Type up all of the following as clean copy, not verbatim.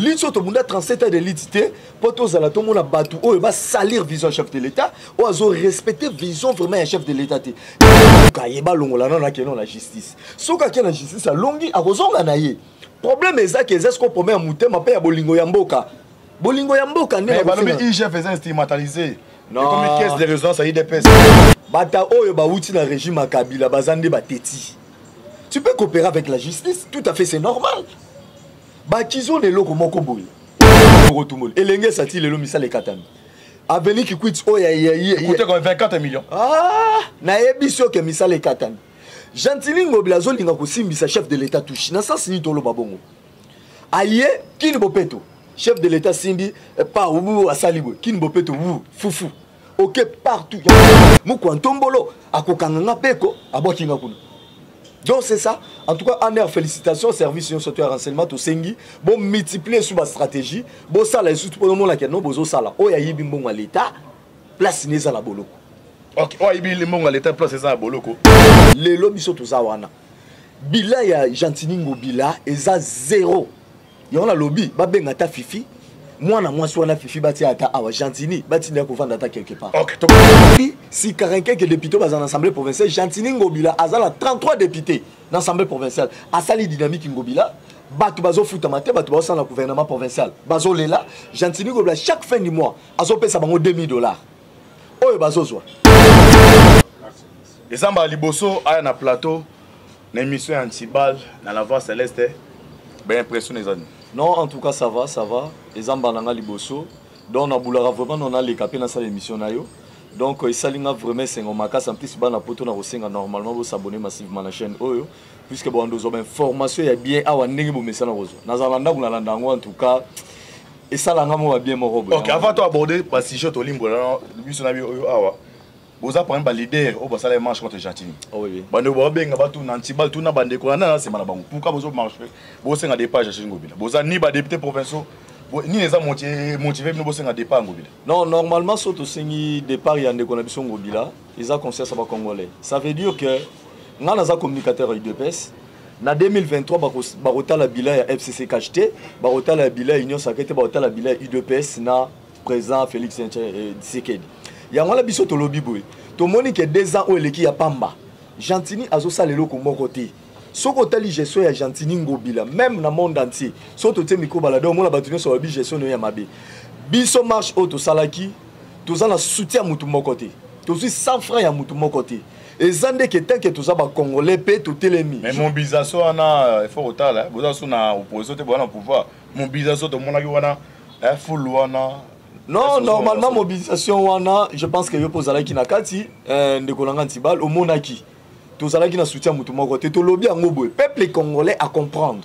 Lutte oyo tobunda 37 ans de lutte te mpo tozala tomona bato oyo basalir vision ya chef de l'État, oyo azorespecte vision vraiment ya chef de l'État te. Kaye balongola nano, akende na justice. Soki ake na justice, alongi, akozonga na ye. Problème ezaki, eza siko problème ya motema mpe ya bolingo ya mboka, bolingo ya mboka nde balobi IGF eza instrumentalisé, ekomi caisse de résonance ya UDPS. Bata oyo bawuti na régime ya Kabila baza nde bateti. Tu peux coopérer avec la justice, tout à fait, c'est normal. Bakizo na eloko moko boye okotumoli elenge esati lelo misala ekatami, avenue Kikwit oyo. Écoutez, 24 millions. Ah, nayebi soki misala ekatami. Gentiny Ngobila azolinga kosimbisa chef de l'État touche na sens nini? Toloba bongo, aye Kin Bopeto, chef de l'État simbi pa ubu, asali boye Kin Bopeto wu fufu oke partout. Mokwa ntombolo akokanga nga peko, abwaki nga kuna. Donc c'est ça. En tout cas, ANR, félicitations, service nyonso to ya renseignement, tosengi bo multiplier su ba stratégie, bosala lisusu mpo omonaka no bozosala. Oyo ayibi mbongo ya l'État, place ne eza na boloko. Ok, oyo ayibi mbongo ya l'État, place eza na boloko. Lelo biso toza wana, bilan ya Gentiny Ngobila eza zéro. Yango nalobi, babenga ata Fifi, mwana mwasi wana Fifi, batia ata awa Gentiny, batinda ya kovanda ata quelque part. Si 40 quelques députés baza na assemblée provinciale, Gentiny Ngobila aza na 33 députés na assemblée provinciale. Asali dynamique Ngobila, bato bazofutama te, bato bazosala na gouvernement provincial bazolela. Gentiny Ngobila, chaque fin du mois, azopesa bango 2000 $ oyo bazozwa. Eza mbala liboso aya na plateau na émission ya Antibal na La Voix Céleste. Baimpression eza nini? Non, en tout cas, ça va, ça va. Eza mbala nga liboso, donc nabulaka vraiment no naleka mpe nasala émission na yo. Donc esali nga vraiment esengo makasi. En plus, bana Poto, na kosenga normalement bosabonner massivement na chaîne oyo, puisque bowanda ozwa bainformation ya bien awa ndenge bomesana kozwa. Nazala na ndako, nalanda yango. En tout cas, esalanga mo babien moko boye. Ok, avant to aborder basujet, tolimbola biso na bi oyo awa boza parmi baleader oyo basala marche contre Gentiny. Oh, oui. Bandeko babenga batuna Antibal, tuna bandeko na na nsima na bango, pourquoi bozo marche, bosenga départ Gentiny Ngobila? Boza ni badéputé provinciaux, nini eza motive bino bosenga départ ya Ngobila? Non, normalement, so tosengi départ ya ndeko na biso Ngobila, eza conscience ya bacongolais. Ça veut dire que nga naza communicateur ya UDPS. Na 2023 bakotala bilan ya FCC CACH te, bakotala bilan ya Union sacrée te, bakotala bilan ya UDPS na président Félix Tshisekedi. Yango wana biso tolobi boye, tomoni ke 2 ans oyo eleki ya pamba, Gentiny azosala eloko moko te. Soki otali gestion ya Gentiny Ngobila, même na monde entier, soki totie micro balade, omona bato nyonso babi gestion nayo ya mabe. Biso, marche oyo tosalaki, toza na soutien ya motu moko te, tozwi 100 franc ya motu moko te. Eza nde ke tant que toza bacongolais mpe totelemi. Mais mobilisation wana, il faut kotala, boza so na opposition te, boza na pouvoir. Mobilisation tomonaki wana, foule wana. Non, normalement, mobilisation wana, je pense que yo mpo ozalaki na kati, ndeko na nga Ntibal, omonaki tozalaki na soutien motu moko te. Tolobi yango boye, peuple congolais à comprendre,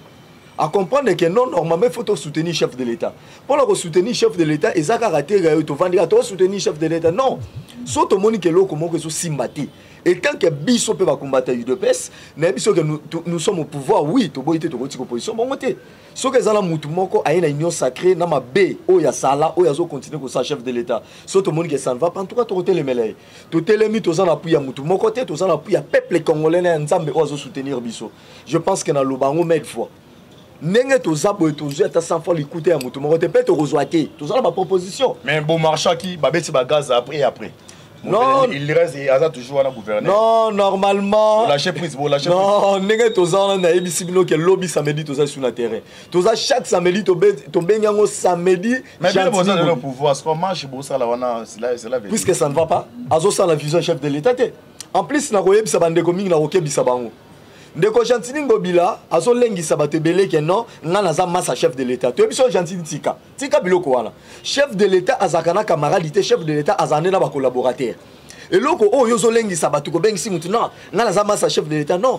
à comprendre que non, normalement, il faut soutenir chef de l'État. Mpona kosoutenir chef de l'État, eza kaka te oyo tovandi kaka tosoutenir chef de l'État. Non, so tomoni ke eloko moko ezosimba te, et tant que biso mpe bakombata UDPS, nayebi soki nous, nous sommes au pouvoir, oui, toboyi te, tokotika opposition bongo te. Soki eza na mutu moko aye na Union sacrée na mabe oyo asala, oyo azocontinue kosala chef de l'État, so tomoni ke ça ne va pas, en tout cas tokotelemela ye. Totelemi, toza na appui ya mutu moko te, toza na appui ya peuple congolais na ya Nzambe oyo azosoutenir biso. Je pense ke naloba yango maintes fois, ndenge toza boye, tozwi ata 100 fois likuta ya motu moko te mpe tokozwa te. Toza na baproposition. Mais bomarchaki, babeti bagaz, après et après? Non. Il reste, aza toujours wana gouverneur. Non, normalement. Lâcher prise, bo lâcher. Non, ndenge toza wana, nayebisi bino ke lobi samedi toza sur na terrain. Toza chaque samedi, tobengi yango samedi. Mais bino boza na pouvoir, c'est marche bosala wana, cela veut puisque ça ne va pas, azosala vision chef de l'État te. En plus, nakoyebisa bandeko mingi, nakokebisa bango. Ndeko Gentiny Ngobila azolengisa bato ebele ke non, nga naza masa chef de l'État. Toyebi so Gentiny, tika, tika biloko wana. Chef de l'État azalaka na camarade te, chef de l'État azala nde na bacollaborateur. Eloko oyo ozolengisa bato, kobengisi motu, non, nga naza masa chef de l'État, non.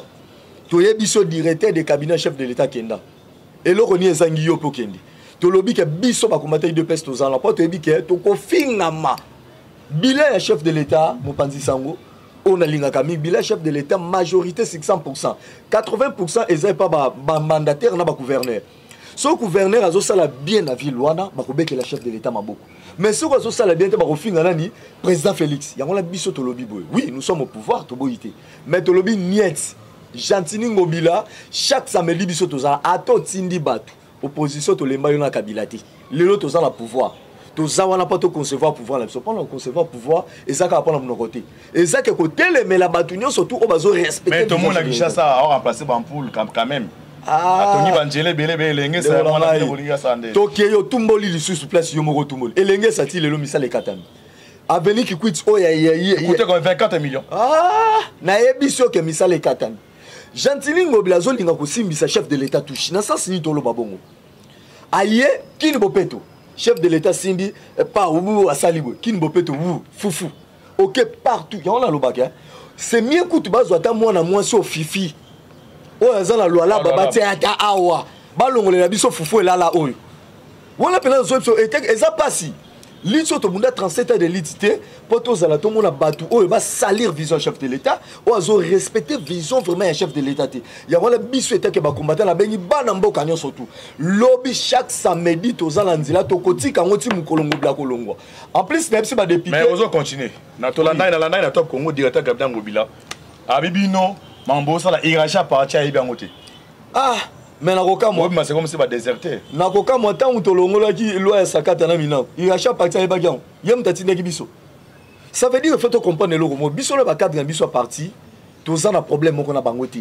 Toyebi so directeur de cabinet chef de l'État kenda, eloko nini ezangi yo mpo okende? Tolobi ke biso bakombata UDPS tozala mpo toyebi ke tokofingama. Bilan ya chef de l'État, mopanzi sango oyo nalingaka mingi, bilan chef de l'État, majorité 600, 80 eza epa bamandataire na bagouverneur. Soki gouverneur azosala bien na ville wana, bakobetela chef de l'État maboko, mais soki azosala bien te, bakofinga nani? Président Félix. Yango na biso tolobi boye, oui, nous sommes au pouvoir, toboyi te, mais tolobi niet. Gentiny Ngobila, chaque samedi biso tozala, ata otindi bato. Opposition, tolemba yo na Kabila te. Lelo toza na pouvoir, toza wana mpo toconcevoir pouvoir na biso. Mpona koconcevoir pouvoir eza kaka mpona monoko te, eza ke kotelemela bato nyonso tu oyo bazorespecte. Mais tomona Kinshasa aremplace bampoule quand même. Atongi banzela ebele ebele, Elengesa mwana bolingi asala nde. Tokei, otumboli lisusu place yo moko otumboli Elengesa ti lelo misala ekatami. Avenue Kikwit oyo coûte comme 24 millions. Ah, nayebi soki misala ekatami. Gentiny Ngobila azolinga kosimbisa chef de l'État touche na sens nini? Toloba bongo, aye Kin Bopeto, chef de l'État simbi pa wu asali boye Kin Bopeto wu fufu oke partout. Yango nalobaka, c'est mieux kutu bazwa ata mwana mwasi oyo Fifi oyo aza na Lwalaba, batia ata awa, balongolela biso fufu elala oyo wana mpena. Nazoyi biso eza mpasi lutte oyo tobunda 37 ans de lutte te mpo tozala tomona bato oyo basalir vision chef de l'État, oyo azorespecte vision vraiment ya chef de l'État te. Yango wana biso etake bacombattant, nabengi bana mboka nyonso tu, lobi chaque samedi toza na nzela, tokotika yango ti mokolo Ngobila kolongwa. En plus na biso badéputé. Mais ozo continuer na tolandai, nalandai na Top Congo, directeur cabinet Ngobila abi bino mambo osala hiérarchie ya parti ayebi yango te. Ah, mais nakokamwa. Obima, c'est comme si badéserté. Nakokamwa, ntango tolongolaki loi ya Sakata na Minako, hiérarchie ya parti ayebaki yango, ye moto atindaki biso. Ça veut dire, faut tocomprendre eloko moko: biso na bacadre na biso ya parti, toza na problème moko na bango te.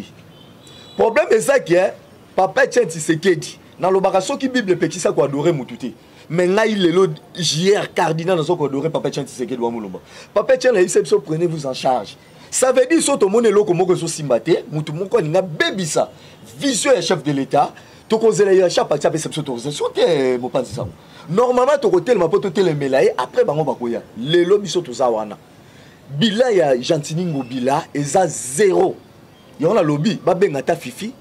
Problème eza ke papa Etienne Tshisekedi, nalobaka soki Bible epekisa koadorer motu te, mais ngai lelo JR cardinal nazo koadorer papa Etienne Tshisekedi wa Molomba. Papa Etienne ayebisa biso: "Prenez vous en charge." Ça veut dire, so tomoni eloko moko ezosimba te, motu moko alinga bebisa vision ya chef de l'État, tokozela hiérarchie ya parti apesa biso autorisation te. Mopanzi sango, normalement tokotelema mpo totelemela ye, après bango bakoya. Lelo biso toza wana, bilan ya Gentiny Ngobila eza zéro. Yango nalobi, babenga ata Fifi,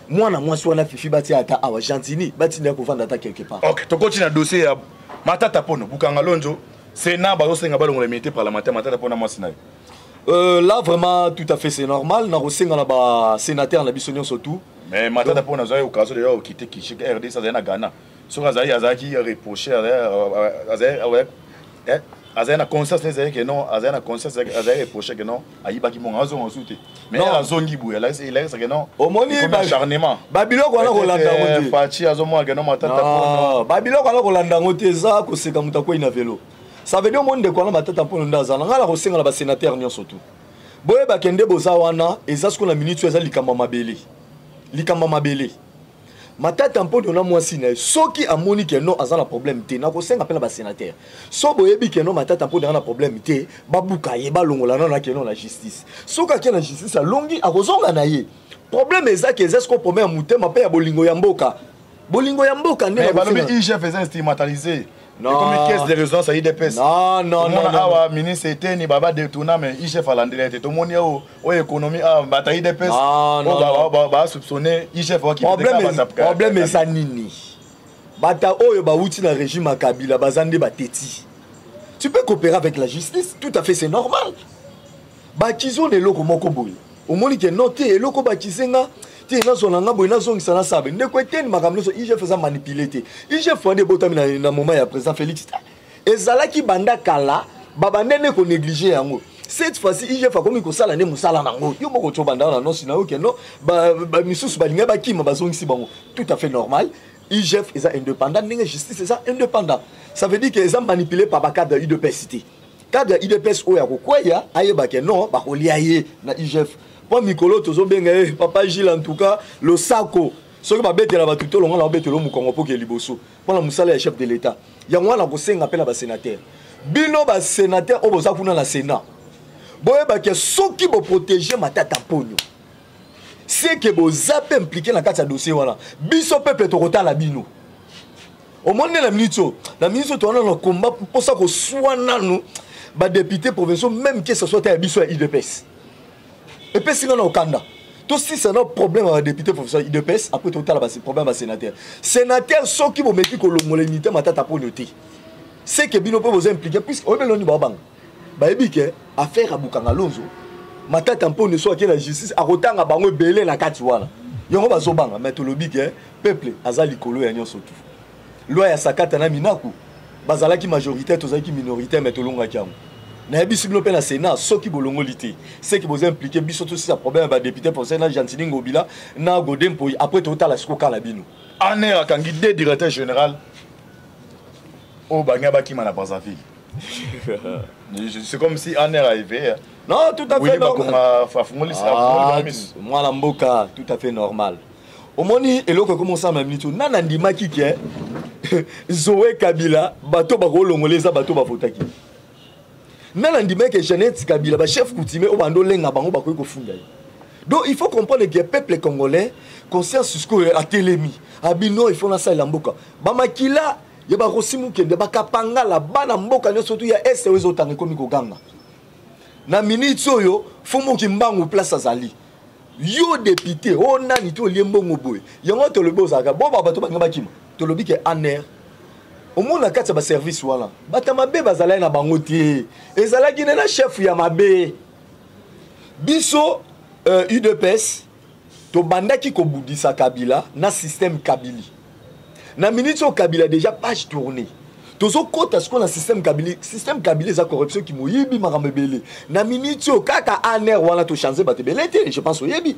mwana mwasi wana Fifi, batia ata awa Gentiny, batinda ya kovanda ata quelque part. Ok, tokoti na dossier ya Matata Mpono Bukanga Lonzo. Sénat bazosenga balongola immunité parlementaire Matata mpona mwasi na ye. Là vraiment, tout à fait, c'est normal. Nakosenga na basénateur na biso nyonso tout. Mais Matata Mpono azwaki occasion déjà okite Kishik RDC, azali na Ghana. Soki azali, azalaki reproché, azali na conscience, ezali ke non, azali na conscience, azali reproché ke non, ayibaki mongo, azonga mosusu te. Mais azongi boye, elakisa ke non. Omoni acharnement. Babiloko wana kolanda yango te. Fatshi azomona ke non, Matata Mpono. Babiloko wana kolanda yango te, eza koseka moto akwei na velo. Ça veut dire, omoni ndeko wana Matata Mpono nde aza na ngai, na kosenga na basénateur nyonso tu, boyebake nde boza wana. Eza sikoyo na minute oyo, eza likambo ya mabele, likambo ya mabele. Matata Mpono na mwasi na ye, soki amoni ke non, aza na problème te, nakosenga mpe na basénateur, so boyebi ke non, Matata Mpono aza na problème te, babuka ye, balongola nano, ake non na justice. Soki ake na justice, alongi, akozonga na ye. Problème eza ke eza sikoyo problème ya motema mpe ya bolingo ya mboka, bolingo ya mboka nde. Balobi IGF eza instrumentalisé. Non. Ekomi caisse de résonance ya UDPS. Non, non, non. Awa ministre Eteni baba détourna, mais IGF alandela ete. Tomoni oyo oyo économie awa, bata UDPS basoupçonne IGF. Problème eza nini? Bata oyo bawuti na régime ya Kabila baza nde bateti. Tu peux coopérer avec la justice, tout à fait, c'est normal. Bakizo na eloko moko boye, omoni ke no te, eloko bakize nga te, nazwa na nga boye, nazongisa na sabe. Ndeko Eteni, makambo nyonso, IGF eza manipulé te. IGF wana ebotami na moment ya président Félix te, ezalaki banda kala, babande nde konéglige yango. Cette fois-ci IGF akomi kosala nde mosala nango. Yo moko tio banda na nosi na yo ke no, misusu balingai bakima, bazongisi bango, tout à fait normal. IGF eza indépendant ndenge justice eza indépendant. Ça veut dire que eza manipulé par bacadre ya UDPS te. Cadre ya UDPS oyo akokweya, ayebake non, bakolia ye na IGF. Mpo mikolo tozobenga ye papa Gile, en tout cas losako. Soki babetela bato tolonga na babetela mokongo mpo ke liboso mpona mosala ya chef de l'État. Yango wana kosenga mpe na basénateur, bino basénateur oyo boza kuna na Sénat, boyebake soki boprotege Matata Mponyo, seke boza mpe impliqué na kati ya dossier wana. Biso peuple tokotala bino. Omoni nde na minute oyo, na minute oyo towana na combat mposa koswa nanu badéputé provinciaux, même ke ce soit ta ya biso ya UDPS. Epesi nga na okanda, tosisa na problème ya badéputé provincial UDPS, après totala problème ya basénateur. Sénateur, soki bomeki kolongola immunité Matata Mponyo te, c'est que bino mpe boza impliqué, puisque oyebi eloni baobanga, bayebi ke affaire ya Bukanga Lonzo, Matata Mponyo so ake na justice, akotanga bango ebele na kati wana. Yango bazobanga. Mais tolobi ke peuple aza likolo ya nyonso tu. Loi ya Sakata na Minaku, bazalaki majoritaire, tozalaki minoritaire, mais tolongaki yango. Nayebisi bino mpe na Sénat, soki bolongoli te, seki boza impliqué. Biso tosisa problème ya badéputé provincial na Gentiny Ngobila na Godé Mpoyi, après totala siko kala bino. ANR akangi deux directeur général oyo bangi bakima na Brazzaville. C'est comme si ANR arrivé. Non, tout à fait normal. Ah, mwana mboka, tout à fait normal. Omoni eloko ekomosala miniti nana ndimaki ke Zoe Kabila, bato bakolongola eza bato bavotaki. Nana ndimaki ke Jeannette Kabila, bachef coutumier oyo bando olenga bango bakoki kofunda ye. Donc il faut comprendre que peuple congolais conscience sikoyo atelemi, abino il faut nasalela mboka. Bamakila ya barosi mokende, bakapangala, bana mboka nyonso tu ya este oyo ezotanga ekomi koganga na miniti oyo. Fumuki mbangu place azali yo député oyo nani te olie mbongo boye, yango tolobi ozalaka bo bato balinga bakima. Tolobi ke ANR omona na kati ya baservice wana, bato ya mabe bazalaki na bango te, ezalaki nde na chef ya mabe. Biso UDPS tobandaki kobundisa Kabila na système kabili. Na miniti oyo Kabila déjà page tournée, tozokɔta sikoyo na système kabili. Système kabili eza corruption, ki moyibi, makambo ebele. Na miniti oyo kaka ANR wana tochange bato ebele te. Je pense oyebi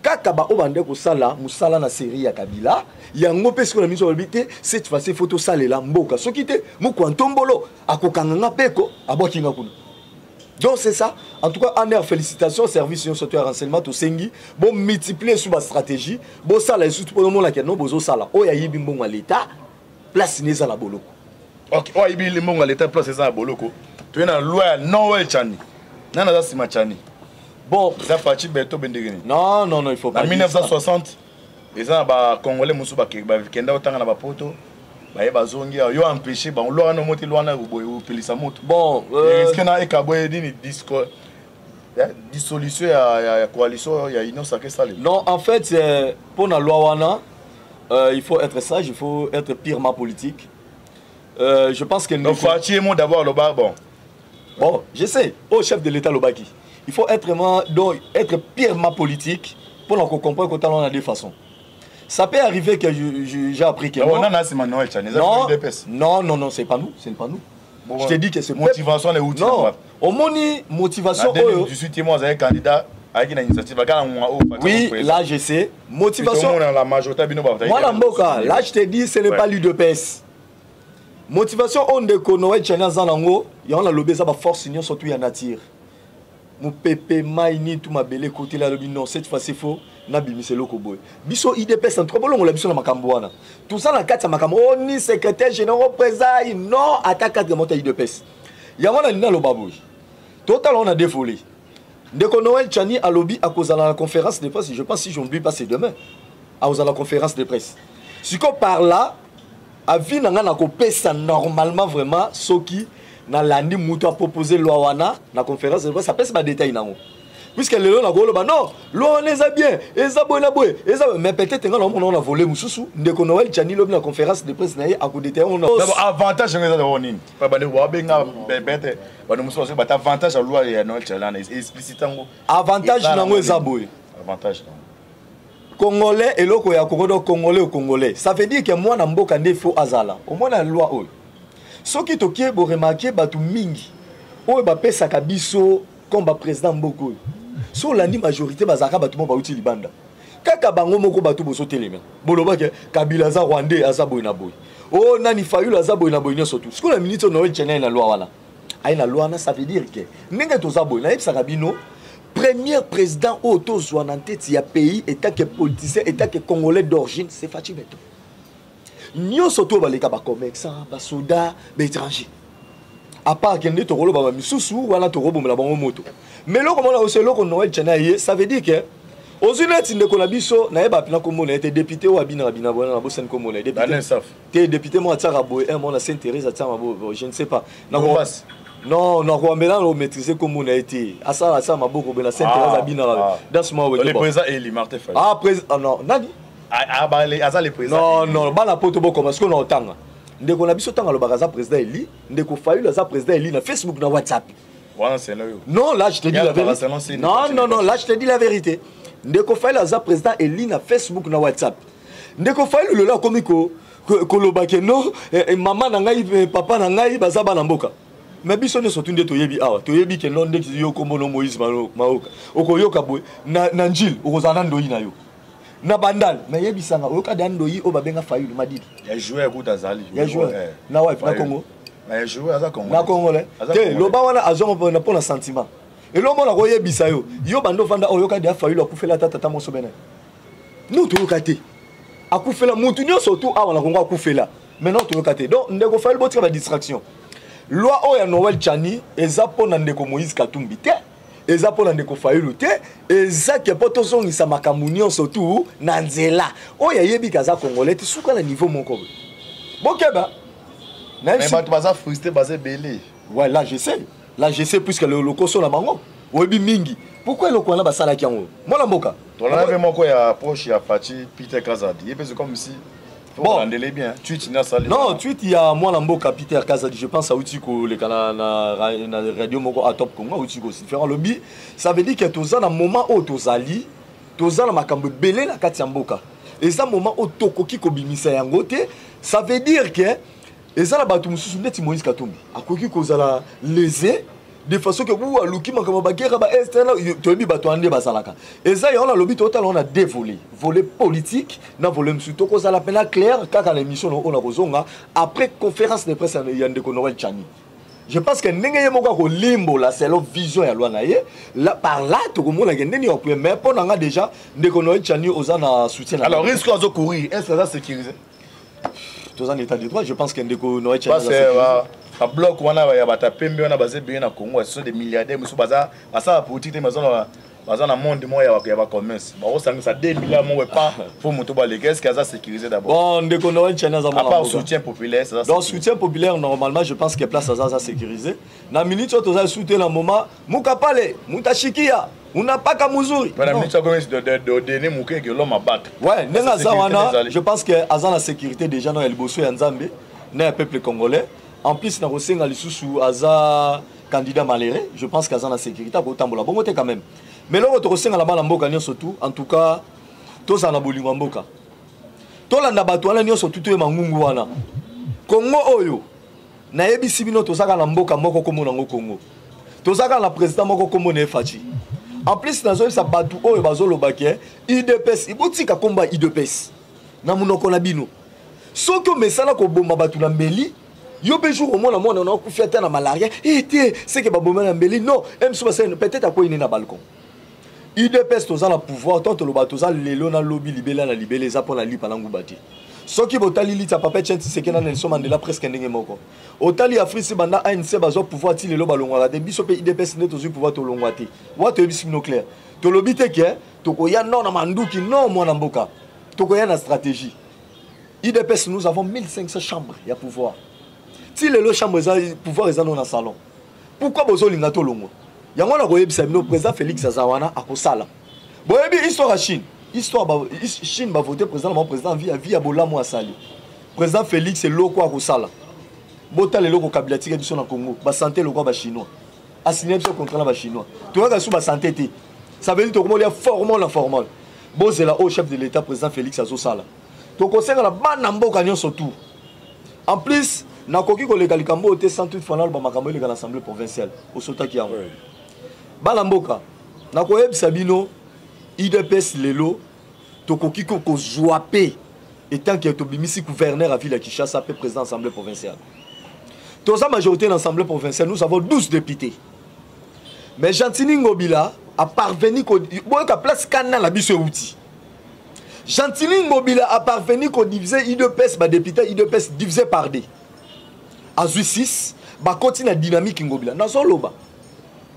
kaka baoyo bande kosala mosala na série ya Kabila. Yango mpe sikoyo na miso balobi te, cette fois-ci faut tosalela mboka. Soki te, mokwa ntombolo akokanga nga mpeko abwaki nga kuna. Donc c'est ça. En tout cas, ANR, félicitations. Service nyonso to ya renseignement, tosengi bomultiplier su bastratégie, bosala lisusu mpo omonaka no bozosala. Oyo ayibi mbongo ya l'État, place ne eza na boloko. Ok, oyo ayibi mbongo ya l'État, place eza na boloko. Toye na loi ya Noël Tshiani. Nani aza nsima Tshiani? Bon. Eza Fatshi Béton bendenge nini? Non, non, non, il faut pas na 1960 eza na bacongolais mosusu bakenda kotanga na bapoto, baye bazongi awa, yo empêché bango. Loi wana omoti, loi wana boye opelisa moto. Bon. Risque na ekaboye nini, disco dissolution ya coalition ya Union sacrée esalema. Non, en fait, pour la loi wana, il faut être sage, il faut être purement politique. Je pense que Donc Fatshi mo d'abord aloba bon. Bon, je sais, au chef de l'État lobaki, il faut être vraiment, donc, être purement politique pour nous comprendre qu'on a deux façons. Ça peut arriver que j'ai appris que non, non, c'est Manuel Tshiani. Non, non, non, non, c'est pas nous, c'est pas nous. Bon, je te dis que c'est motivation les outils. Non, omoni motivation En 2018 moi azali candidat ayaki na initiative akala mwa oyo. Oui, là je sais. Motivation. La majorité bino. Mwana mboka, là je te dis, ce n'est pas l'UDPS. Motivation oyo ndeko Noël Tshiani aza nango, yango nalobi eza baforce nyonso tu ya nature, mopepe, mai, nini tu mabele ekoteli. Alobi non, cette fois ci faut nabimisa eloko boye. Biso UDPS, en tout cas, bolongola biso na makambo wana. Toza na kati ya makambo o ni secrétaire général président, non, ata cadre moto ya UDPS. Yango na nini aloba boye, totala on a dévolé. Ndeko Noël Tshiani alobi akozala na conférence de presse. Je pense, si je n'oublie pas, c'est demain akozala na conférence de presse. Siko par là, avis na nga na kopesa, normalement vraiment, soki nalandi moto apropose loi wana na conférence de presse, apesi badétail nango, puisque lelo nakoloba non, loi wana eza bien, eza boye na boye, eza, mais peut-être nga naomona na volet mosusu. Ndeko Noël Tshiani lobi na conférence de presse na ye akodétaille ngo. D'abord, avantage yango eza d'abord nini? Bandeko babenga peut-être bato mosusu bazoki bata avantage ya loi ya Noël Tshiani explicite yango. Avantage nango eza boye. Avantage nango. Congolais, eloko ya Congo, donc congolais au congolais, ça veut dire que mwana mboka nde faut azala omona loi oyo. Soki tokie boremarquer, bato mingi oyo bapesaka biso comme baprésident mboka oyo, so olandi majorité bazalaka bato moko bauti libanda. Kaka bango moko bato bozotelema, bolobaki Kabila aza rwandais, aza boye na boye, o nani, Fayulu aza boye na boye, nyonso tu. Sikoyo na minute oyo Noël Tshiani na loi wana, aye na loi wana, ça veut dire que ndenge toza boye, nayebisaka bino, premier président oyo tozwa na nteti ya pays en tant que politicien, en tant que congolais d'origine, c'est Fatshi Béton. Nyonso to baleka, bacommerçant, basoda, baétranger, à part kende tokoloba bamisusu wana tokobomela bango moto. Mais eloko mona oso, eloko Noël Tshiani aye, ça veut dire que ozwi neti ndeko na biso, nayeba mpena kombo na ye te, député oyo abinaka bina boye, na bosani kombo na ye. Te, député moko atiaka boye un mona Sainte Thérèse, atiaka boye, je ne sais pas. Non, nakoambela na omaîtrise kombo na ye te. Asala asala maboko boye na Sainte Thérèse, abinaka dans moi. Le président élu Martin Fayulu. Ah, président, non, nani? Aza le président. Non, non, bana poto bokoma sikoyo na otanga ndeko na biso ntango alobaka aza président élu. Ndeko Fayulu aza président élu na Facebook, na WhatsApp. Non, là je te dis la vérité. Non, non, non, là je te dis la vérité. Ndeko Fayulu aza président élu na Facebook, na WhatsApp. Ndeko Fayulu lelo akomi koloba ke non, mama na ngai, papa na ngai baza bana mboka. Mais biso nyonso tu nde toyebi awa, toyebi ke no ndeti yo kombo no Moïse Maoka, okoyoka boye na Njili, okozala na ndoi na yo na Bandal. Mais yebisanga, oyoka da ndoi oyo babenga Fayulu Madidi? Ya joueur kuta azali. Ya joueur na wapi? Na Congo? Na joueur aza Congo. Na Congolais te. Loba wana azongo mpona sentiment. Eloko na koyebisa yo, yo bando ovanda, oyoka deya Fayulu akufela ata tata moso bene? No, toyoka te. Akufela mutu nyonso tu awa na Kongo akufela, maintenant toyoka te. Donc ndeko Fayulu, botika badistraction. Loi oyo ya Noël Tshiani eza mpo na ndeko Moïse Katumbi te, eza mpo na ndeko Fayulu te. Eza ke mpo tozongisa makambo nyonso tu na nzela. Oyo ayebi ke aza Congolais te, suka na niveau moko boye, bokeba. Mais bato baza frustré, baza ebele. Ouais, là je sais, là je sais, puisque lokoso na bango oyebi mingi. Pourquoi eloko wana basalaki yango, mwana mboka? Tolanda mpe moko ya proche ya Fatshi, Peter Kazadi, ye mpe c'est comme si Bon. Landele bien tweet na sali. Non, tweet ya mwana mboka Peter Kazadi, je pense auti koleka na radio moko a Top Congo, auti kosifere alobi. Ça veut dire que toza na moment oyo tozali, toza na makambo ebele na kati ya mboka. Eza moment oyo tokoki kobimisa yango te. Ça veut dire que eza na bato mosusu neti Moïse Katumbi akoki kozala lésé de façon ke bu aluki makambo baguerre ba Est. Toyebi bato wana nde bazalaka. Eza yango nalobi, totala wana deux volets, volet politique na volet mosusu. Tokozala mpena clair kaka na émission oyo na kozonga après conférence de presse ya ndeko Noël Tshiani. Je pense que ndenge ye moko akolimbola selon vision ya loi na ye la, par là tokomonaka ndeni ya koya. Mais mpo na nga déjà, ndeko Noël Tshiani, oza na soutien na Alors, risque azo courir, est ce que aza sécurisé? Toza na état de droit. Je pense que ndeko Noël Tshiani parce que babloc wana ya bato ya pembe wana baza ebele na Congo, ce sont des milliardaires. Mosusu baza basala politique te, baza na monde moko ya bacommerce, bakosangisa 2 milliards moko epa fo moto baleka. Est ce que aza sécurisé d'abord? Bon, ndeko Noël Tshiani aza à part soutien populaire. Donc soutien populaire, normalement, je pense que place aza sécurisé na minute oyo toza soutien na moment mukapale mutashikia unapaka muzuri. Na minute oyo dene moke eke l'homme abattre. Ouais, ndenge aza wana, je pense que aza na sécurité déjà na ya liboso ya Nzambe na ya peuple congolais. En plus, na kosenga lisusu, aza candidat malheureux, je pense qu'aza na sécurité, akotambola bongo te quand même. Mais loko tokosenga na bana mboka nyonso tu, en tout cas tozala na bolingo ya mboka, tolanda bato wana nyonso tu, toyeba ngungu wana. Kongo oyo nayebisi bino, tozaka na mboka moko, kombo nango Kongo. Tozaka na président moko, kombo na ye Fatshi. En plus, nazoyebisa bato oyo bazoloba ke UDPS, botika kombo ya UDPS na monoko na bino. Soki omesana koboma bato na mbeli, yo mpe jour omona mwana na akufi ata na malaria e te, seke baboma na mbeli. Non, mosusu basali peut-être akwei na balcon. UDPS, toza na pouvoir tant toloba toza lelo na lobi, libela na libela. Eza mpo na lipa na nguba te. Soki botali lita papa Etienne Tshisekedi na Nelson Mandela, presque ndenge moko. Otali Afrique, banda ANC bazwa pouvoir ti lelo, balongwaka te. Biso mpe UDPS nde tozwi pouvoir, tolongwa te. Wa toyebisi bino clair, tolobi te ke tokoya non na manduki, non, mwana mboka, tokoya na stratégie. UDPS, nous avons 1500 chambres ya pouvoir. Ti lelo chambre eza, pouvoir eza no na salon. Pourquoi bozolinga tolongwa yango? Na koyebisa bino, président Félix aza wana, akosala. Boyebi histoire ya Chine, histoire ba, Chine bavote président na bango, président vie ya vie ya bolamu asali. Président Félix, eloko akosala, botala eloko Kabila tika biso na Congo, basanté eloko ya bachinois, asigne biso contrat na bachinois, toyaka biso basanté te. Ça veut dire tokomolia formol na formol. Bozela oyo chef de l'État, président Félix, azosala. Tokosenga na bana mboka nyonso tu. En plus, nakoki koleka likambo oyo te sans toutefois naloba makambo eleka na assemblée provinciale. Osotaki yango, bana mboka, nakoyebisa bino, UDPS lelo tokoki kozwa mpe etant que tobimisi gouverneur ya ville ya Kinshasa mpe président assemblée provinciale. Toza majorité na assemblée provinciale, nous avons 12 députés. Mais Gentiny Ngobila a parvenu, boyoka place kana na biso euti, Gentiny Ngobila a parvenu kodiviser UDPS, badéputé UDPS divisé par deux, azwi 6, bakoti na dynamique Ngobila. Nazoloba,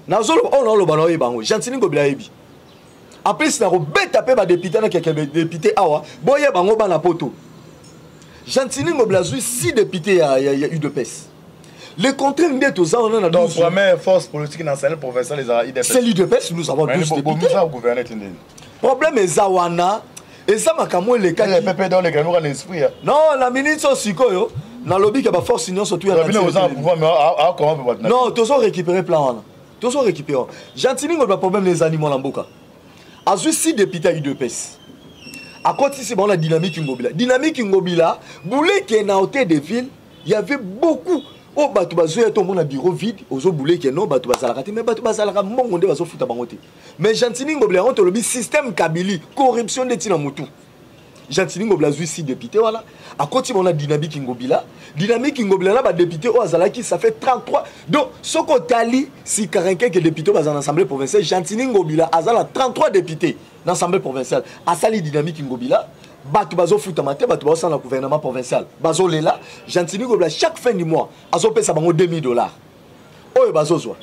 nazoloba oyo naoloba, naoyeba yango. Gentiny Ngobila ayebi. Apesi na kobeta mpe badéputé na keke député awa, boyeba yango, bana poto. Gentiny Ngobila azwi 6 député ya UDPS. Le contraire nde toza wana na Donc première force politique nationale provinciale ezala UDPS. C'est l'UDPS, nous avons 12 députés. Gouverner tindeni. Problème eza wana, eza makambo elekaki. Pepe dans les na esprit. Non, na minute oyo sikoyo nalobi ke baforce nyonso tu. Non, tozo récupérer plan wana, tozo récupérer. Gentiny Ngobila, problème ezali, mwana mboka, azwi 6 député ya UDPS, akotisi bango na dynamique Ngobila. Dynamique Ngobila buleke na hôtel de ville, il y avait beaucoup. Oyo bato bazoya te, omona bureau vide, ozobule ke non, bato bazalaka te, mais bato bazalaka, mbongo nde bazofuta bango te. Mais Gentiny Ngobila, yango tolobi système Kabili, corruption nde ntina motu. Gentiny Ngobila azwi 6 député wana, akoti bango na dynamique Ngobila. Dynamique Ngobila na badéputé oyo azalaki, ça fait 33. Donc soki otali si 40 quelques député oyo baza na assemblée provinciale, Gentiny Ngobila aza na 33 député na assemblée provinciale. Asali dynamique Ngobila, bato bazofutama te, bato bazosala na gouvernement provincial bazolela. Gentiny Ngobila, chaque fin du mois, azopesa bango 2000 $ oyo bazozwa.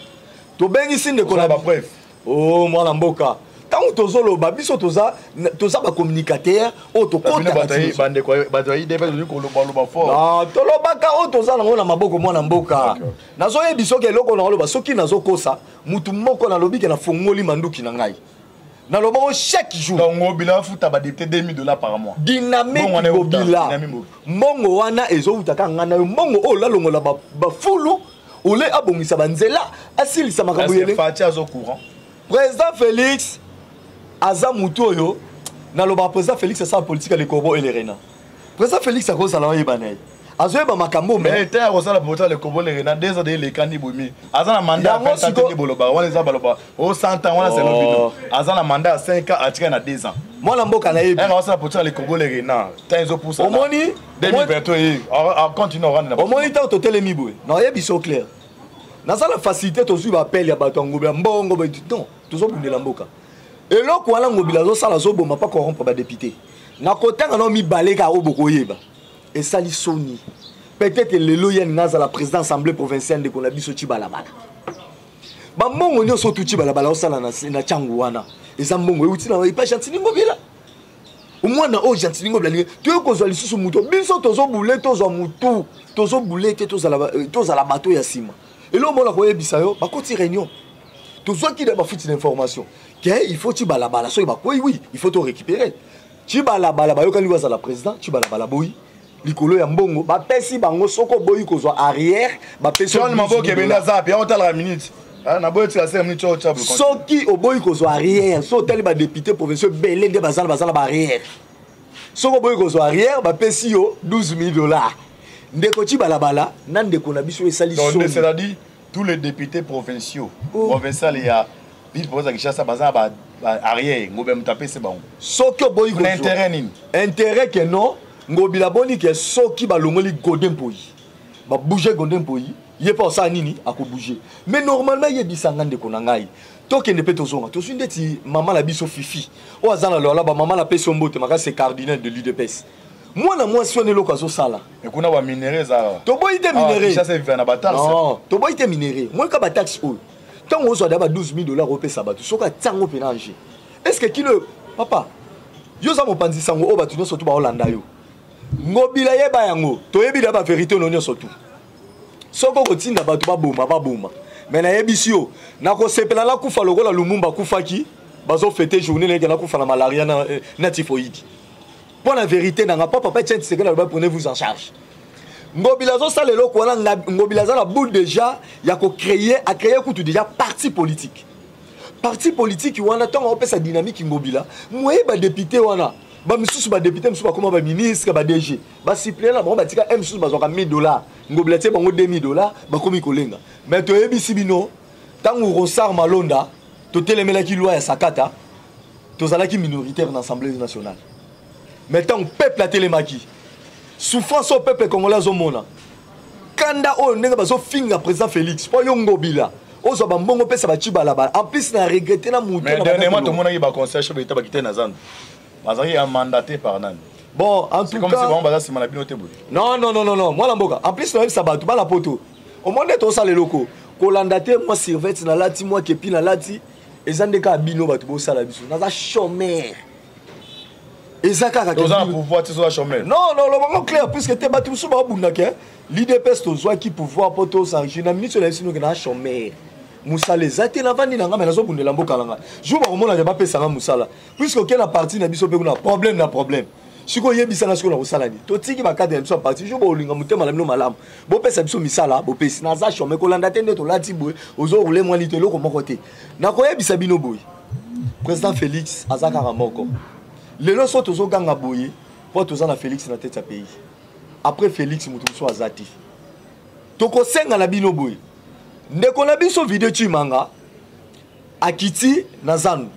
Tobengisi ndeko na bapreuve. O mwana mboka, ntango tozoloba, biso toza bacommunicateur oyo tokotaka. Bandeko bato ya UDPS ozali kolobaloba fort. Non, tolobaka oyo toza nango na maboko, mwana mboka. Nazoyebi soki eloko na oloba, soki nazokosa mutu moko, nalobi ke nafongoli manduki na ngai, nalobako chaque jour. Donc Ngobila afuta badéputé 2000 $ par mois. Dynamique. Mbongo wana euta, Ngobila. Dynamique Ngobila. Mbongo wana ezowuta kaka ngai na yo. Mbongo oyo lalongola bafulu ole, abongisa banzela, asilisa makambo yele. Fatshi azo courant. Président Félix aza mutu oyo nalobaka, président Félix asala politique ya le corbeau et le renard. Président Félix akozala oyeba na ye, azoyeba makambo. Mais te, akosala politique le corbeau le renard, 2 ans de elekani bomi, aza na mandat Yango ya 20 ans. Te, bolobaka wana eza baloba o 100 ans wana, selo bino. Aza na mandat ya 5 ans, atika na 2 ans. Mwana mboka, nayebi. Eka akosala politique le corbeau le renard, temps ezopusa. Omoni. 2023 ye acontinue orande na. Omoni, ntango totelemi boye, nayebi so clair, naza na facilité. Tozwi baappel ya bato ya Ngobila, mbongo non, tozobundela mboka. Eloko wana Ngobila azosala, azoboma mpa corrompre badéputé. Nakotanga nao mibale kaka oyo bokoyeba, esali soni. Peut-être lelo ye alinga azala président assemblée provinciale, ndeko na biso Cibalabala. Bambongo nyonso oyo tu Cibalabala osala na ntango wana, eza mbongo euti na epa Gentiny Ngobila. Omwana oyo Gentiny Ngobila alingi toyei kozwa lisusu motu, biso tozobule, tozwa motu, tozobule te, tozala bato ya nsima. Eloko mona koyebisa yo, bakoti réunion, tozwaki na bafuti na information ke il faut Cibalabala, soki bakwei, oui, il faut to récupérer Cibalabala. Bayokani bazala président Cibalabala boyi likolo ya mbongo bapesi bango. Soki oboyi kozwa arrière, bapesi John Maboke ebende aza api, aotalaka minute. Ah, naboyi tika 5 minutes oyo tia. Soki oboyi kozwa arrière, so otali badéputé provinciaux ebele nde bazala baarrière. Soki oboyi kozwa arrière, bapesi yo 12 000 $. Ndeko Cibalabala na ndeko na biso, esali Donc soni. C'est-à-dire tous les députés provinciaux, Oh. provincial ya ville province ya Kinshasa, baza na ba arrière Ngobe, moto apesi bango. Soki oboyi Na kozwa intérêt nini? Intérêt ke non, Ngobila boni ke soki balongoli Godé Mpoyi, babouge Godé Mpoyi, ye mpe osala nini, akobouge. Mais normalement, yebisanga ndeko na ngai, tokende mpe tozonga, tozwi ndeti mama na biso Fifi oyo aza na lola. Bamama, napesi yo mbote makasi, cardinal de l'UDPS. Mwana mwasi wana, eloko azosala. Ekuna baminerai ezalaka. Toboyi te minerai. Kinshasa eviva na bataxe. Non, toboyi te minerai. Moyeka bataxe oyo, ntango ozwa da ba 12 000 $ opesa bato, soki atiango mpena ange, est ce que kino papa yo oza mopanzi sango oyo bato nyonso tu baolanda yo? Ngobila, yeba yango, toyebi da bavérité ono nyonso tu. Soki okotinda bato baboma, baboma. Me nayebisi yo, nakosepela nakufa lokola Lumumba akufaki, bazofete journée nayeke nakufa na malaria na typhoïde mpo na vérité nanga. Mpo papa Etienne Tshisekedi aloba: "Prenez-vous en charge." Ngobila azosala eloko wana. Ngobila aza na boule déjà ya kocréer, acréer kutu déjà parti politique. Parti politique wana, ntango aopesa dynamique Ngobila, moye badéputé wana, bamisusu badéputé mosusu bakóma baministre, baDG, basuppléant na bango batika m mosusu bazwaka 1000 $, Ngobila tie bango 2000 $, bakomi kolenga. Mais toyebisi bino, ntango Ronsard Malonda totelemelaki loi ya Sakata, tozalaki minoritaire na Assemblée nationale. Mais ntango peuple atelemaki, souffrance oyo peuple congolais azomona, kanda oyo ndenge bazofinga président Félix, mpo yo Ngobila ozwa bambongo opesa bacibalabala, en plus na regrete na mutu. Mais dernièrement tomonaki baconseil chef d'état bakite na zando, bazalaki ya mandaté par nani? Bon, en C'est tout comme si cas bango baza nsima na bino te boye. Non, non, non, non, non, mwana mboka, en plus nayebisa bato bana poto, omoni nde tosala eloko kolanda te. Mwa survêt nalati, mwa képi nalati, eza nde kaka bino bato bosala biso. Naza chômeur, eza kaka Toza na pouvoir te, soza chômeur. Non, non, lobango clair, puisque te bato mosusu babundaka l'UDPS, tozwaki pouvoir mpo tosangi na minute oyo. Nayebisi noke na chômeur, mosala eza te, navandi na nga, me nazobundela mboka na nga. Jour bakomonaka bapesanga mosala, puisque oke na parti na biso mpe kuna problème na problème. Sikoyo oyebisanga, sikoyo na kosala nini? Totiki bacadre na biso ya parti. Jour bolinga motema na bino malamu, bopesa biso misala, bopesi. Naza chômeur, kolanda te nde tolati boye, ozorule mwani te, eloko moko te. Nakoyebisa bino boye, président Félix aza kaka moko. Lelo so tozoganga boye mpo toza na Félix na tête ya pays. Après Félix, moto mosusu aza te. Tokosenga na bino boye, ndeko na biso Video Tshimanga akiti na zandu.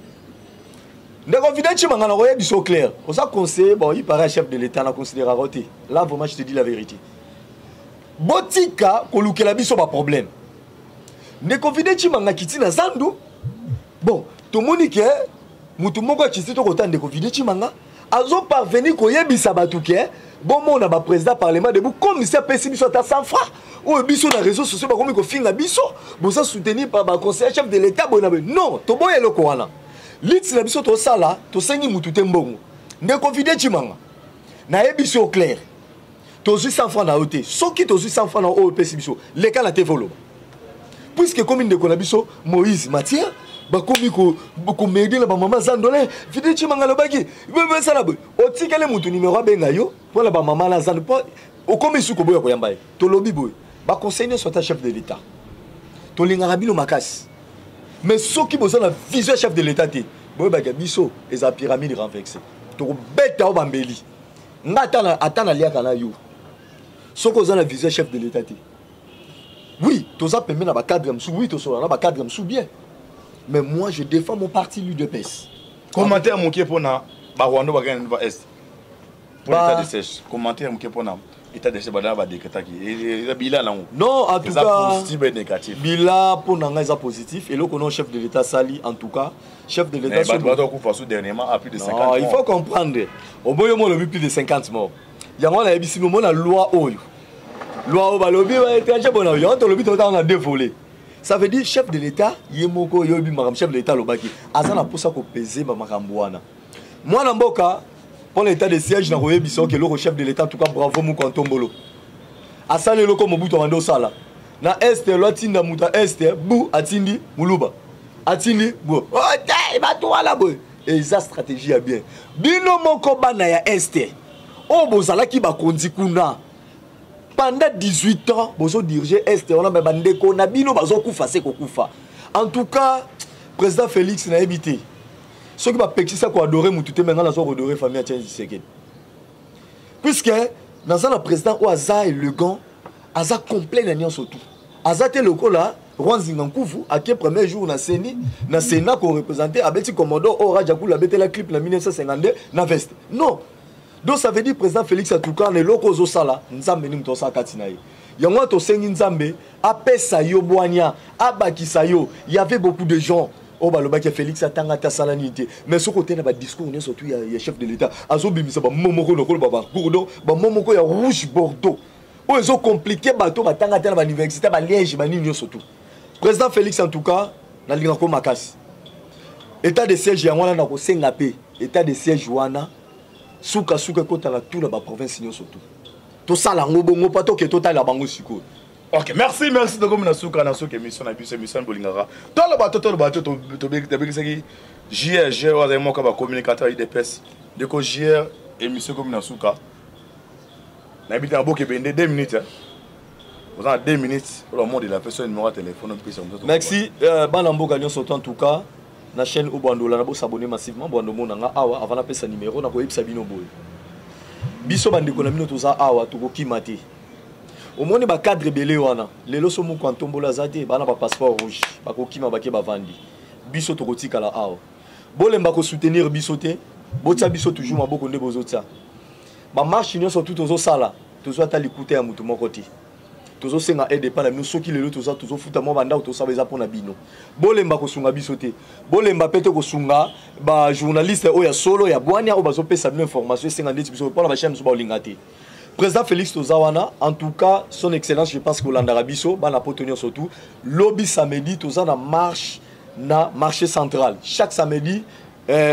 Ndeko Video Tshimanga, na koyebi so clair, oza conseiller, bon, il paraît chef de l'État na considérera te. Là vraiment, je te dis la vérité, botika kolukela biso ba problème. Ndeko Video Tshimanga akiti na zandu, bon, tomoni ke mutu moko akiti, tokota ndeko Video Tshimanga azo parvenir koyebisa bato ke bomona baprésident parlement debout, comme si apesi biso ata 100 francs. Oyo biso na réseaux sociaux bakomi kofinga biso, boza soutenir par baconseiller chef de l'État boye na boye. Non, toboya eloko wana. Liti na biso tosala, tosengi mutu te mbongo. Ndeko Vide Tshimanga, nayebi so clair, tozwi 100 francs na yo te. Soki tozwi 100 francs na oyo opesi biso, leka na te voloba, puisque ekomi ndeko na biso Moïse Matière bakomi komede na bamama zandole. Vide Tshimanga alobaki besala boye, otikeli mutu numero abenga yo mpona bamama na zando mpo okomi su koboya koyamba ye. Tolobi boye, baconseil nyonso ata chef de l'État, tolingaka bino makasi, mais soki boza na vision chef de l'État te, boyebaka biso eza pyramide renversée, tokobeta o bambeli. Nga ata naliaka na yo, soki oza na vision chef de l'État te, oui, toza pembe na bacadre mosusu, oui, tosola na bacadre mosusu bien, mais moi je défends mon parti, l'UDPS. Commentaire moke mpona barwando bakende ba est pour l'état de siège. Commentaire moke mpona état de siège, badana badécrétaki, eza bilan nango? Non, en tout cas positif et négatif. Bilan mpo na ngai eza positif. Eloko non chef de l'État sali, en tout cas chef de l'État. Bato bato kufa su dernièrement à plus de 50. Non, il faut comprendre, oboyo mo olobi plus de 50 morts, yango wana nayebisi bino, mona loi oyo, loi oyo balobi baétranger bona, yango tolobi totanga na deux volets. Ça veut dire chef de l'État ye moko oyebi makambo chef de l'État alobaki, aza na mposa kopese bamakambo wana. Mwana mboka, mpona état de siège, na koyebisa oke eloko chef de l'État, en tout cas bravo moko Ntombolo, asali eloko Mobutu abandi osala na Est. Lo atinda moto ya Est bu, atindi moluba, atindi bu te, bato wana boye, eza stratégie ya bien. Bino moko bana ya Est oyo bozalaki bakonzi kuna pendant 18 ans, bozodirige Est wana, me bandeko na bino bazokufa se kokufa. En tout cas président Félix, nayebi te soki bapekisa koadorer mutu te, me ngai nazwa koadorer famille ya Tien Tshisekedi, puisque naza na président oyo aza élégant, aza complet na nyonso tu. Aza te lokola roi Nzinga Nkuvu ake premier jour na seni na Sénat koreprésente, abeti commodore oyo Rajakulu abetela clip na 1952 na veste. Non, donc ça veut dire président Félix, en tout cas na eloko ozosala, Nzambe ni moto osala kati na ye. Yango wana tosengi Nzambe apesa yo bwania, abakisa yo. Y avait beaucoup de gens oyo balobaki Félix atanga te, asala nini te, mais soki otei na badiscours nyonso tu ya chef de l'État, azobimisa bamo moko lokolo babagourdo, bamo moko ya rouge bordeaux oyo ezocompliquer bato batanga te na bauniversité baliège banini nyonso tu. Président Félix, en tout cas nalingako makasi. État de siège yango wana, na kosenga mpe état de siège wana sukasuka ekota na tu na baprovince nyonso tu, tosala yango bongo mpo toke totalela bango sikoyo. Ok, merci, merci. Tokomi na suka, na suka émission na biso, émission bolingaka. Toloba to, toloba to, tobengisaki JR, JR oyo azali moko ya bacommunicateur ya UDPS. Ndeko JR, émission ekomi na suka. Nayebi te, naboki ebende 2 minutes, oza na 2 minutes oyo mot de la fin, so numéro ya téléphone opesa. Merci, bana mboka nyonso to, en tout cas na chaîne oyo Bwandola na bosabonner massivement. Bwando mona nga awa. Avant napesa numéro, nakoyebisa bino boye: biso bandeko na bino toza awa, tokokima te. Omoni bacadre ebele wana lelo, so moko antombola aza te, bana bapasseport rouge bakokima, bake bavandi. Biso tokotikala awa. Bolemba kosoutenir biso te, botia biso toujours maboko nde bozotia. Bamarche nyonso tu tozosala, tozwa ata likuta ya motu moko te. Tozosenga aide epai na bino. Soki lelo toza tozofuta mwa bandako, tosala, eza mpona bino. Bolemba kosunga biso te, bolemba mpe te kosunga bajournaliste oyo ya solo, ya bwania, oyo bazopesa bino information. Esenga ndeti biso mpona bachaine mosusu baolinga te. Président Félix, toza wana. En tout cas son excellence, je pense kolandaka biso bana poto nyonso tu. Lobi samedi toza na marche na marché central, chaque samedi,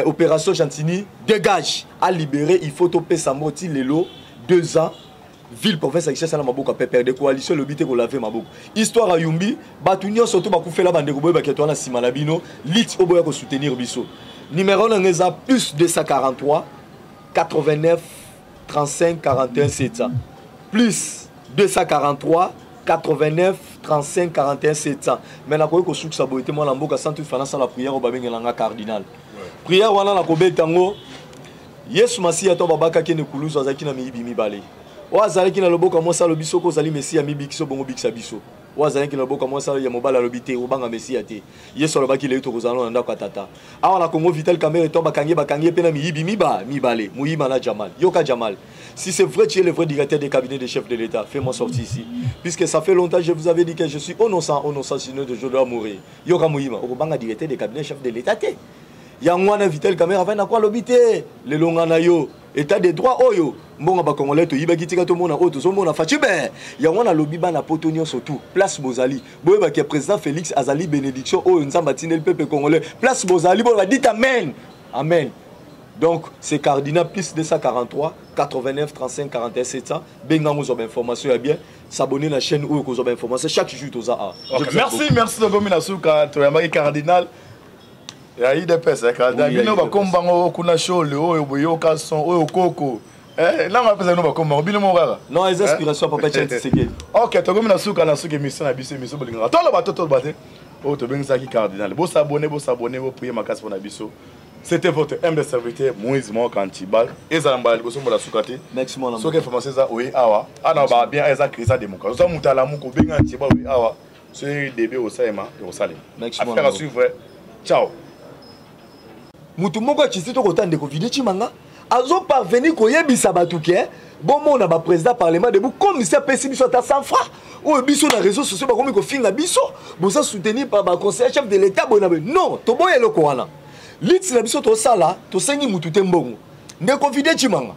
opération Gentini dégage à libérer. Il faut topesa mbo ti lelo 2 ans, ville province ya Kinshasa na maboko ya PPRD coalition. Elobi te kolave maboko. Histoire ya Yumbi, bato nyonso to bakufela bandeko, boyebaki to wana nsima na bino. Lit oyo boya kosoutenir biso, numéro nanga eza plus 243 89 35 41 700, plus 243 89 35 41 700. Mais nakoki kosukisa boye te, mwana mboka, sans toutefois nasala prière oyo babengelanga cardinal. Prière wana nakobeta yango: Yesu Masiya to babakaki ene kuluzu, azalaki na miyibi mibale. Oyo azalaki na loboko ya mwasi alobi, soki ozali Mesiya, mibikisa, bongo bikisa biso. Oyo azalaki na loboko ya mwasi ya mobali alobi te, obanga Mesiya te. Yesu alobaki lelo tokozala na ndako ya tata. Awa na Congo, Vital Kamerhe to bakangi bakangi ye mpe na miyibi mibale, Muhima na Jamal. Yoka Jamal, si c'est vrai tu es le vrai directeur des cabinets de chef de l'État, fais-moi sortir ici. Puisque ça fait longtemps je vous avais dit que je suis innocent, innocent, sinon je dois mourir. Yoka Muhima, okobanga directeur des cabinets chef de l'État te. Yango wana Vital Kamerhe avandi na kwa alobi te, lelo nga na yo état de droit oyo mbongo ba congolais toyibaki, tika tomona oyo tozomona Fatshi be. Yango wana alobi bana poto nyonso tout place bozali, boyebaki ya président Félix azali bénédiction oyo Nzambe atindeli peuple congolais. Place bozali, boyeba, dites amen, amen. Donc c'est cardinal plus 243 89 35 41 700. Bengango ozwa bainformation ya bien, s'abonner na chaîne oyo kozwa bainformation chaque jour toza a. Okay, merci, merci. Tokomi na suka, toyambaki cardinal ya UDPS, cardinal. Bino bakombango kuna shole oyo boyoka son oyo koko nanga apesa bino bakombango bino moko kaka. Non, eza inspiration papa Etienne Tshisekedi. Ok, tokomi na suka émission na biso, émission bolingaka toloba to toloba te, oyo tobengisaki cardinal. Bosabone, bosabone, boprier makasi mpona biso. C'était votre humble serviteur Moïse Mokantibal. Ezala mbala liboso, mbala suka te. Merci, mwana. Soki information eza oye awa, ana ba bien eza crise démocratie. Oza moto alamuka, obenga Ntiba, oye awa, soki début osalema, ekosalema. Affaire à suivre. Ciao. Mutu moko akisi tokota ndeko Vide Chimanga azoparvenir koyebisa bato ke bomona baprésident parlement debout comme si apesi biso ata 100 francs. Oyo biso na réseau sociaux bakomi kofinga biso, boza soutenir par baconseiller chef de l'État boye na boye. Non, toboya eloko wana. Liti na biso tosala, tosengi mutu te mbongo. Ndeko Vide Chimanga,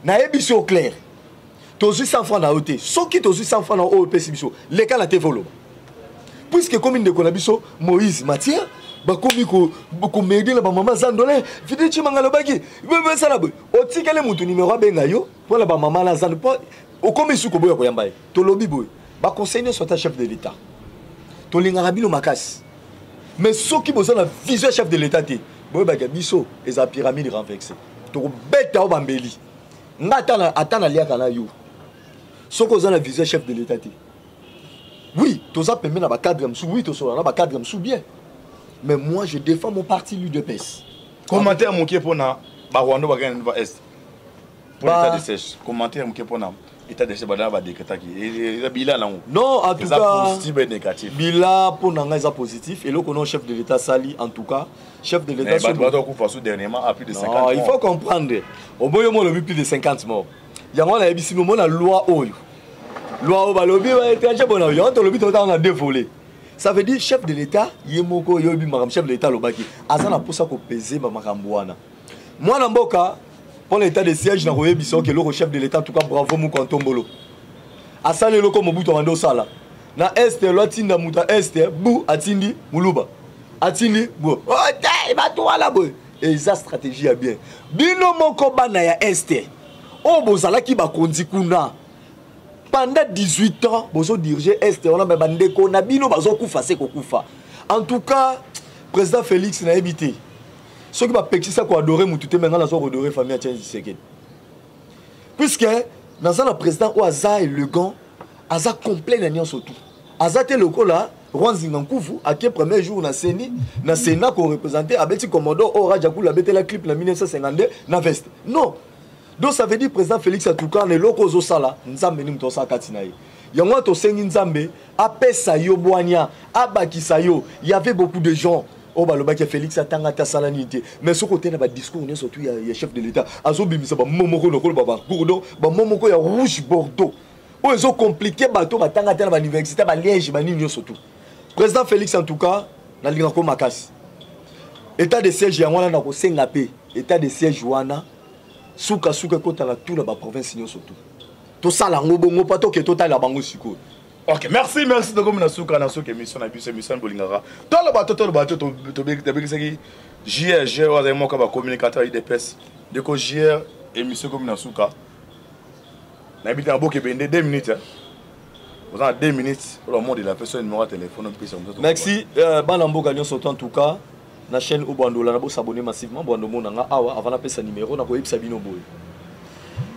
nayebi so clair, tozwi 100 francs na yo te. Soki tozwi 100 francs na oyo opesi biso, leka na te voloba, puisque ekomi ndeko na biso Moïse Matière bakomi komede na bamama zandole. Vide Chimanga alobaki besala boye, otikeli mutu nimero abenga yo mpona bamama na zando mpo okomi su koboya koyamba ye. Tolobi boye, baconseil nyonso ata chef de l'État, tolingaka bino makasi, mais soki boza na vision chef de l'État te, boyebaka biso eza pyramide renversée, tokobeta o bambeli. Nga ata naliaka na yo, soki oza na vision chef de l'État te, oui, toza pembe na bacadre mosusu, oui, tosola na bacadre mosusu bien, mais moi je défends mon parti, l'UDPS. Commentaire moke mpona barwando bakende ba est pour l'état de siège. Commentaire moke mpona état de siège badana badécrétaki, eza bila nango? Non, en tout cas positif et négatif. Bila mpo na ngai eza positif. Eloko non chef de l'État sali, en tout cas chef de l'État. Bato bakufa su dernièrement à plus de 50. Non, il faut comprendre, oboyo mo olobi plus de 50 morts. Yango wana nayebisi bino, mona loi oyo, loi oyo balobi baétranger bona yango, tolobi totanga na deux volets. Ça veut dire chef de l'État ye moko oyebi makambo. Chef de l'État alobaki aza na mposa kopese bamakambo wana. Mwana mboka, mpo na état de siège, na koyebisa oke eloko chef de l'État, en tout cas bravo moko Ntombolo, asali eloko Mobutu abandi osala na este. Lo atinda moto ya este bu, atindi moluba, atindi bu te bato wana boye. Eza stratégie ya bien. Bino moko bana ya este oyo bozalaki bakonzi kuna pendant 18 ans, bozodirige este wana, me bandeko na bino bazokufa se kokufa. En tout cas président Félix, nayebi te soki bapekisa koadorer mutu te, me ngai nazwa koadorer famille ya Etienne Tshisekedi, puisque naza na président oyo aza élégant, aza complet na nyonso tout. Aza te lokola roi Nzinga Nkuvu ake premier jour na seni na Sénat koreprésente, abeti commodore oyo Rajakula abetela clip na 1952 na veste. Non, donc ça veut dire président Félix, en tout cas na eloko ozosala, Nzambe ni moto osala kati na ye. Yango wana tosengi Nzambe apesa yo bwanya, abakisa yo. Y avait beaucoup de gens oyo balobaki Félix atanga te, asala nini te, mais soki otei na badiscours nyonso tu ya chef de l'État, azobimisa bamo moko lokola babagourdon, bamo moko ya rouge bordeaux oyo ezocompliquer bato batanga te na bauniversité baliège banini nyonso tu. Président Félix, en tout cas nalingako makasi. État de siège yango wana, na kosenga mpe état de siège wana sukasuka ekota na tout na baprovince nyonso tu. Tosala yango bongo mpo toke totalela bango sikoyo. Ok, merci, merci. Tokomi na suka émission na biso, émission bolingaka toloba to toloba to. Tobekisaki JR, JR oyo azali moko ya bacommunicateur ya UDPS. Ndeko JR, émission ekomi na suka. Nayebi te na boke ebende 2 minutes, oza na 2 minutes oyo mot de la fin, so numéro ya téléphone opesa. Merci, bana mboka nyonso to. En tout cas na chaîne oyo Bwandola na bosabone massivement. Bwando mona nga awa. Avant napesa numéro, nakoyebisa bino boye: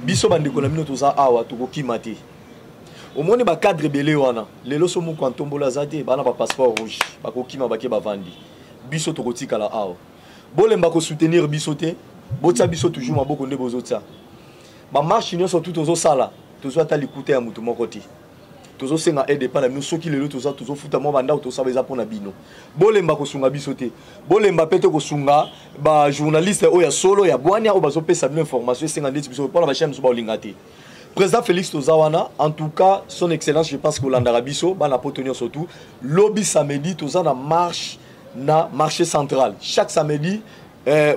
biso bandeko na bino toza awa, tokokima te. Omoni bacadre ebele wana lelo, so moko antombola aza te, bana bapasseport rouge bakokima, bake bavandi. Biso tokotikala awa. Bolemba kosoutenir biso te, botia biso toujours maboko nde bozotia bamarche nyonso tu tozosala. Tozwa ata likuta ya motu moko te. Tozosenga aide epai na bino. Soki lelo toza tozofuta mwa bandako, tosala eza mpona bino. Bolemba kosunga biso te, bolemba mpe te kosunga bajournaliste oyo ya solo, ya bwania, oyo bazopesa bino information. Esenga ndeti biso mpona bachaine mosusu baolinga te. Président Félix, toza wana. En tout cas, Son Excellence, je pense kolandaka biso bana Poto nyonso tu. Lobi samedi, toza na marche na marché central. Chaque samedi,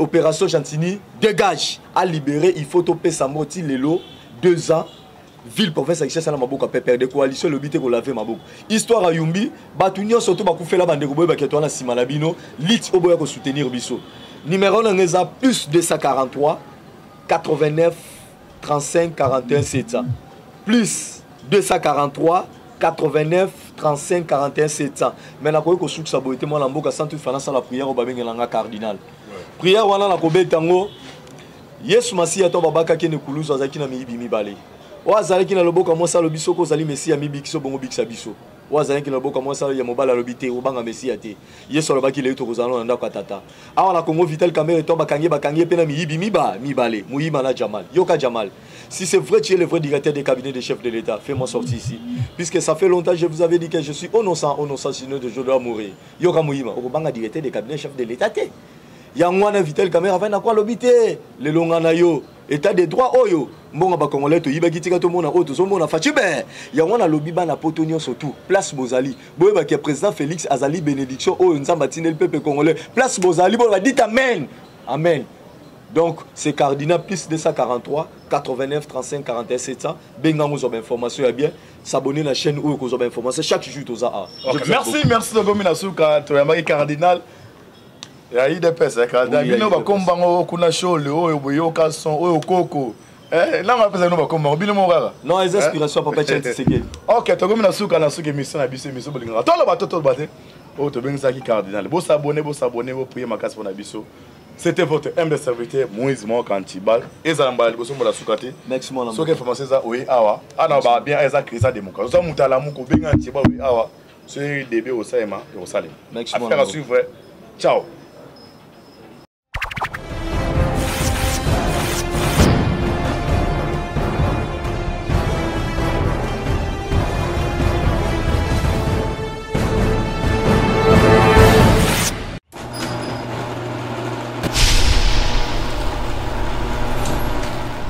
opération Gentini dégage à libérer. Il faut topesa mbo ti lelo 2 ans, ville province ya Kinshasa na maboko ya PPRD coalition. Elobi te kolave maboko. Histoire ya Yumbi, bato nyonso to bakufela, bandeko, boyebaki to wana nsima na bino lit oyo boya kosoutenir biso. Numéro nanga eza plus 243 89 35 41 700, plus 243 89 35 41 700. Mais nakoki kosukisa boye te, mwana mboka, sans toutefois nasala prière oyo babengelanga cardinal. Prière wana nakobeta yango. Yesu Masiya to babakaki ene kuluzu, azalaki na miyibi mibale. Oyo azalaki na loboko ya mwasi alobi: "Soki ozali Mesiya, mibikisa, bongo bikisa biso." Oyo azalaki na loboko ya mwasi ya mobali alobi: "Te, obanga Mesiya te." Yesu alobaki: "Lelo tokozala na ndako ya tata." Awa na Congo, Vital Kamerhe to bakangi, bakangi ye mpe na miyibi mibale, Moyima na Jamal. Yoka Jamal: "Si c'est vrai, tu es le vrai directeur des cabinets des chefs de l'État, fais-moi sortir ici, puisque ça fait longtemps, je vous avais dit que je suis innocent, innocent, sinon je dois mourir." Yoka Moyima: "Okobanga directeur des cabinets chef de l'État te." Yango wana Vital Kamerhe avandi na kwa, alobi te: "Lelonga na yo, état de droit oyo, mbongo bacongolais toyibaki, tika tomona oyo tozomona Fatshi be." Yango wana alobi: bana Poto nyonso tu, place bozali, boyebaki président Félix azali bénédiction oyo Nzambe atindeli peuple congolais. Place bozali, boyeba, dites amen, amen. Donc c'est cardinal, plus 243 89 35 41 700. Bengango, ozwa bainformation ya bien. S'abonner na chaîne oyo, kozwa bainformation chaque jour. Toza a Okay, merci, merci. Tokomi na suka. Toyambaki cardinal ya UDPS, cardinal. Bino bakombango kuna shole oyo boyoka son oyo koko nanga apesa bino bakombango bino moko kaka. Non, eza inspiration ya papa Etienne Tshisekedi. Ok, tokomi na suka émission na biso, émission bolingaka toloba to toloba te, oyo tobengisaki cardinal. Bosabone, bosabone, boprie makasi mpona biso. C'était votre humble serviteur Moïse Moko Antibal. Ezala mbala liboso, mbala suka te. Soki information eza oye awa ana ba bien, eza crise ya démocratie, oza moto alamuka, obenga Antibal, oye awa. Soki début osalema, ekosalema. Affaire à suivre. Ciao.